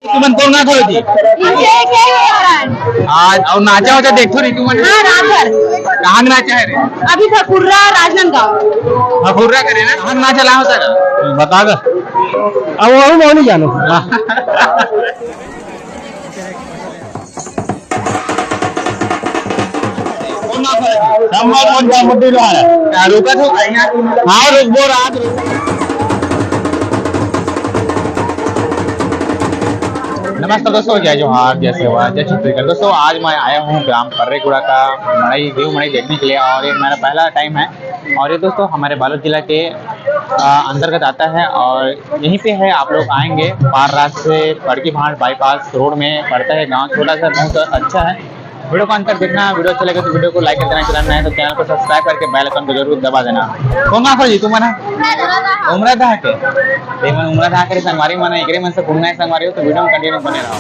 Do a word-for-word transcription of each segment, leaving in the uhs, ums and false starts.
तुमन कोन गाँव के हो जी? ये के हो यार? आज अउ नाचा वाचा देखथो रे तुमन? हाँ, रात भर। कहाँ के नाचा हे रे? अभी भकुर्रा राजनांदगांव। भकुर्रा करे ना? कहाँ के नाचा ला होता रे? बता दे। अब वही मैं नहीं जानू। नंबर वन का मुद्दी लो है। क्या रुका था? हाँ, रुकबो रात, रुक। नमस्कार दोस्तों, जय जोहार, जय सेवा, जय छत्तीसगढ़। दोस्तों, आज मैं आया हूँ ग्राम पर्रेकुड़ा का मड़ई, देव मड़ई देखने के लिए और ये मेरा पहला टाइम है। और ये दोस्तों, हमारे बालोद जिला के, आ, अंतर्गत आता है और यहीं पे है। आप लोग आएंगे पार रास्ते से, पड़की भांट बाईपास रोड में पड़ता है गांव, छोटा सा, बहुत अच्छा है। वीडियो को अंत तक देखना। वीडियो अच्छा लगे तो वीडियो को लाइक कर देना, चैनल नया है तो चैनल को सब्सक्राइब करके बेल आइकन को जरूर दबा देना। कौन ना जी तुम ना? उमरा था के? ते मन उमरा था के संगवारी मन, एकरे मन से घूमना है संगवारी हो तो वीडियो में कंटिन्यू बने रहो।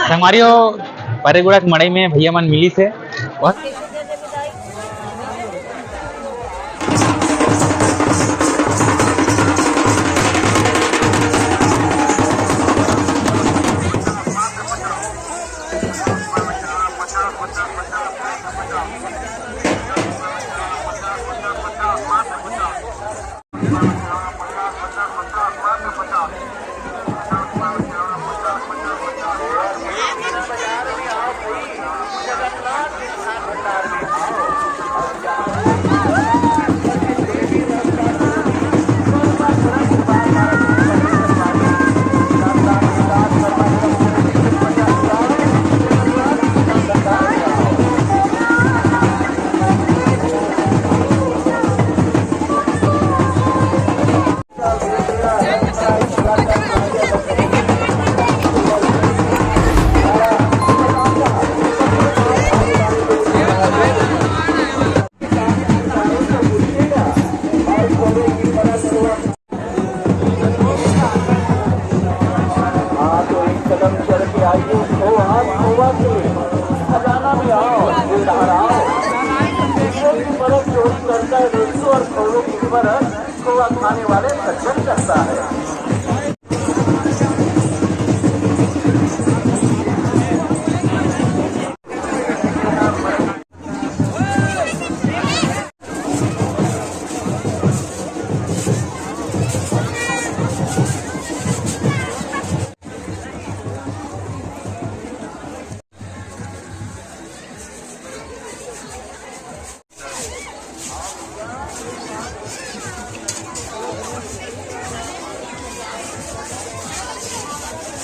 संगवारी हो, परेगुड़ा के मड़ई में भैया मन मिलिस हे। खोवा, खोवा के खजाना में आओ, ये लहराओ। दूसरों की परत चोरी करता है दोस्तों, और खोवे की परत खोवा खाने वाले सज्जन करता है।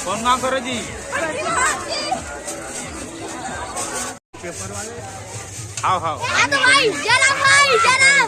कौन काम करो जी? हाव, हाव। आ तो भाई, जय राम भाई, जय राम।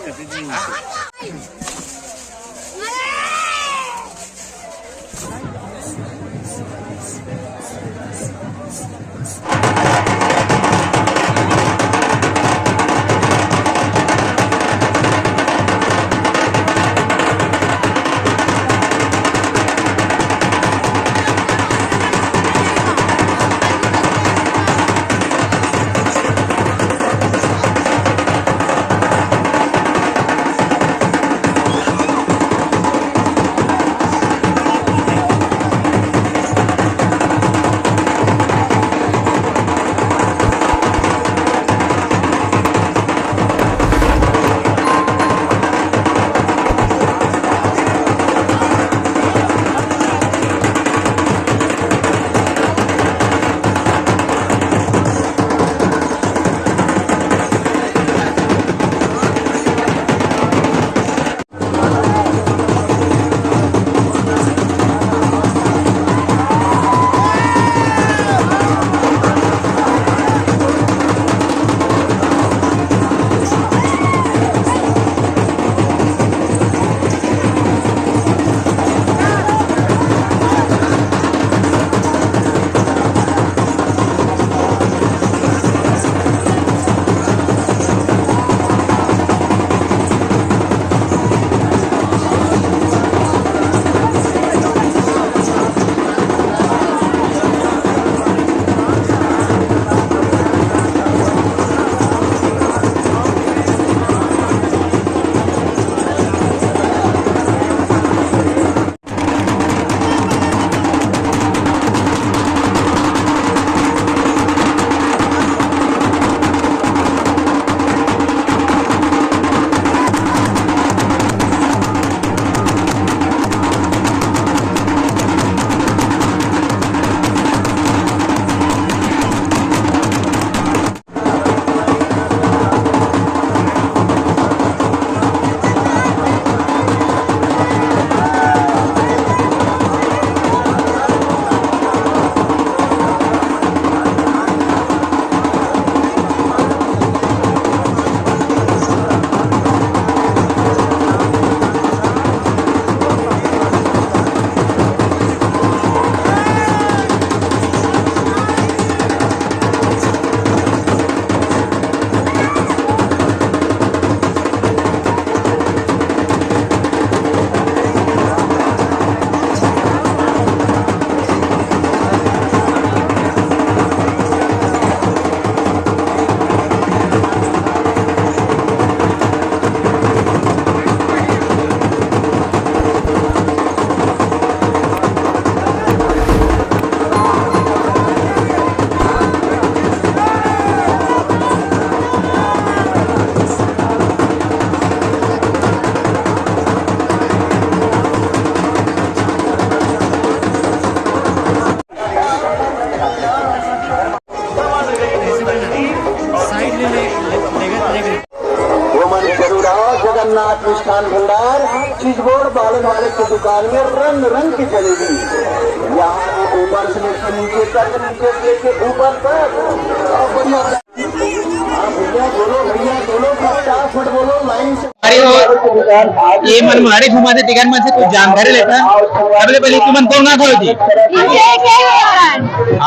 वो मन जरूर आओ जगन्नाथ मिष्ठान भंडार, चिचबोड़ बालन वाले की दुकान में रंग रंग की जलेबी। यहाँ ऊपर से लेकर नीचे तक, नीचे से लेकर ऊपर तक। और बढ़िया। हाँ भैया बोलो, भैया बोलो, फटाफट बोलो, लाइन से। अरे वो, ये मन मारे घुमा दे, तिगन मन से कुछ जानकारी लेता। सबले पहले तुमन कौन ना खाओ जी?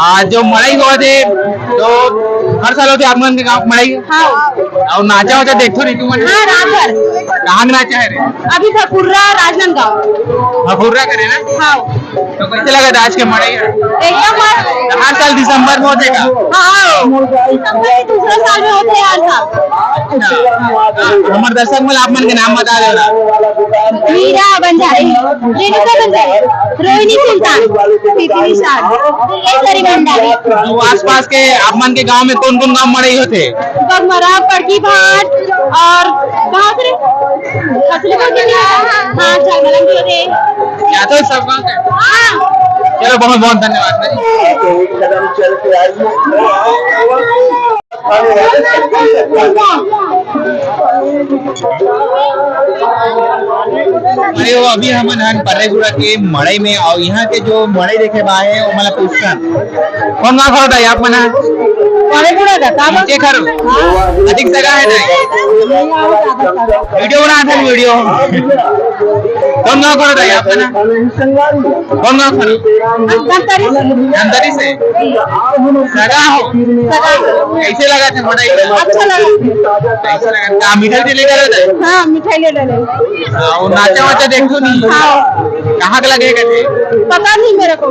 आज जो मड़ई होवत हे, तो हर साल होथे आप मन के गांव मड़ई? हाँ। अउ नाचा होथे, देखथो नहीं तुमन? हाँ, रात भर। कहाँ के नाचा हे रे? अभी भकुर्रा राजनांदगांव। भकुर्रा करे ना? हाँ। तो कैसे लगा था आज के मड़ई? एकदम मस्त। हर साल दिसंबर में होथे का? हाँ, दिसंबर के दूसरा साल में होथे हर साल। अच्छा। हाँ, हमर दर्शक मन ला आप मन के नाम बता देना। मीरा बंजारी, रेणुका बंजारी, रोहिणी सुल्तान, प्रीति निषाद, ईश्वरी भंडारी। तो आसपास के आप मन के गांव में कौन कौन गांव मड़ई होथे? बगमरा, पड़की भाट और कहाँ से रे? असली बोल के नहीं आया। हाँ, झालमलंग भी होथे। क्या तो सब गांव के? हाँ। चलो, बहुत बहुत धन्यवाद। अरे, वो अभी हमन हन पर्रेगुड़ा के मड़ई में, और यहाँ के जो मड़ई देखे बा हे, वो मतलब पूछता। कौन गाँव खड़ा था आप मना? पर्रेगुड़ा का, का बात? के खरो? हाँ। अधिक जगह है नहीं? नहीं, आवत, आवत, आवत। वीडियो बना था, वीडियो। कौन गाँव खड़ा था आप मना? कौन गाँव खड़ा? धमतरी से। धमतरी से? सगा हो? सगा। कैसे लगा था मड़ई? अच्छा लगा। कैसे लगा? का मिठाई ले लेकर था? हाँ, मिठाई ले ले। हाँ, वो नाचा वाचा देखो नहीं? हाँ। कहाँ का लगेगा थे? पता नहीं मेरे को।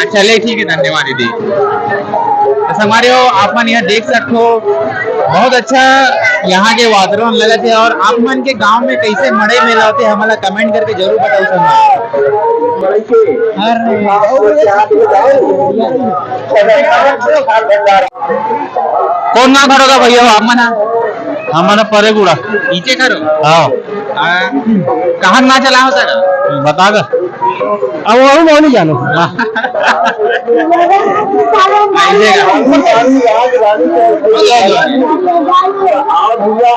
अच्छा, ले, ठीक है, धन्यवाद दीदी। तो संगवारी हो, आप मन यहाँ देख सकते हो, बहुत अच्छा यहाँ के वातावरण लगत हे। और आप मन के गांव में कैसे मड़ई मेला होथे, हमला comment करके जरूर बताओ संगवारी। अरे। कौन गाँव खरो का भैया हो आप मन हा? हमन पर्रेगुड़ा। नीचे खरो? हाँ। आ, कहाँ ना चला होता ना? बता दे। अब वो हम नहीं जानो। हाँ।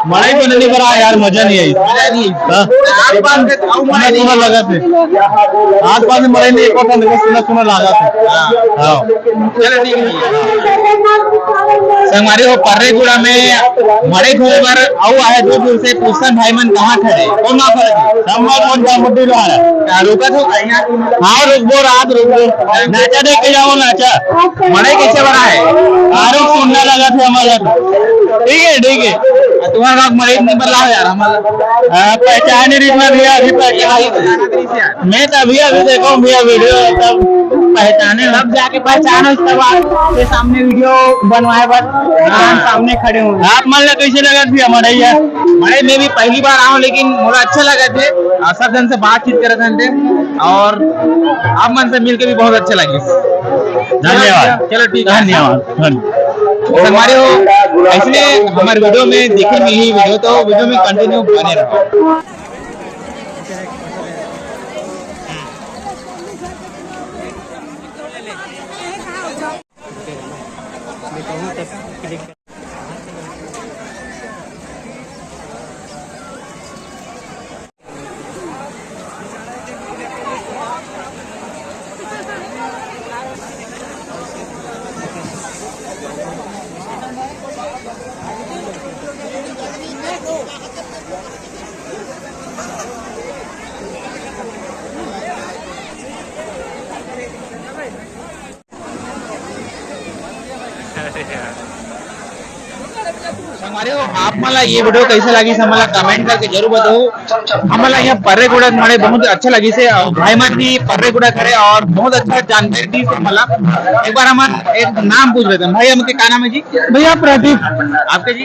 मड़ई बनने पर आ यार, मजा नहीं आई। मजा नहीं। हाँ। आसपास में तो मड़ई नहीं लगा थे। आसपास में मड़ई नहीं, एक बार सुना सुना लगा थे। हाँ। हाँ। चलो ठीक है। संगवारी हो, पर्रेगुड़ा में मड़ई घूमे बर अउ आए दूर दूर से। पूछथन भाई मन कहाँ खड़े, कौन गाँव खड़े? हम लोग कौन सा मुड्डी लोहारा। का रुकत हो कहीं? हाँ, रुकबो रात, रुकबो। नाचा देख के जाओ, नाचा। मड़ई कैसे बना है? आरो सुनने लगा थे हमारा। ठीक है, ठीक है। तुम्हारा गाँव मड़ई नहीं बदला हो यार हमारा। हाँ, पहचान ही नहीं भैया, अभी पहचान। मैं तो अभी, अभी देखो भैया वीडियो, तब पहचाने, तब जाके पहचानो, तब आपके सामने वीडियो बनवाए बर हाँ। सामने खड़े हुए। आप मन ला कैसे लगत भैया मड़ई? मड़ई में भी पहली बार आऊँ, लेकिन मोला अच्छा लगत हे और सब जन से बातचीत करत हन ते, और आप मन से मिलके भी बहुत अच्छा लगे। धन्यवाद। चलो ठीक है। धन्यवाद। धन्यवाद। संगवारी हो, ऐसने हमर वीडियो में देखे मिलही वीडियो, तो वीडियो में continue बने रहो। संगवारी हो, आप मन ला ये वीडियो कैसे लगिस, हमन ला comment करके जरूर बताओ। हमन ला यहाँ पर्रेगुड़ा मड़ई बहुत अच्छा लगिस हे, और भाई मन भी पर्रेगुड़ा करे और बहुत अच्छा जानकारी दिस हे हमन ला। एक बार हमन एक नाम पूछ लेथन भाई, हमन के का नाम है जी? भैया प्रदीप। आपके जी?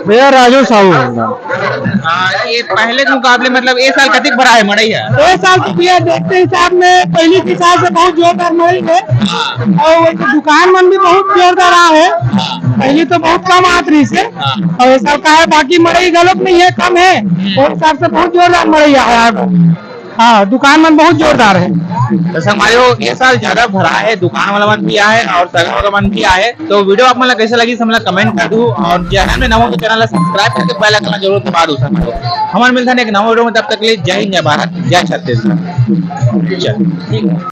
भैया राजू साहू। हाँ, ये पहले के मुकाबले, मतलब, ये साल कतिक भरा है मड़ई है? ये साल तो भैया देखते हिसाब में पहली के हिसाब से बहुत जोरदार मड़ई है। हाँ। और वो तो दुकान मन भी बहुत जोरदार आ है। हाँ। पहली तो बहुत कम आत रहिस हे। हाँ। और ये साल का है, बाकी मड़ई गलत नहीं है, कम है। हम्म। वो हिसाब से बहुत जोरदार मड़ई आया है। हाँ, दुकान मन बहुत जोरदार है। तो संगवारी हो, ये साल ज्यादा भरा है, दुकान वाला मन भी आए और सगा वाला मन भी आए। तो वीडियो आप मन ला कैसे लगिस, हमन ला comment कर दू, और channel में नवा हो तो channel ला subscribe करके bell icon ला जरूर दबा दू संगवारी हो। हमन मिलथन एक नवा वीडियो में, तब तक के लिए जय हिंद, जय भारत, जय छत्तीसगढ़। चल, ठीक है।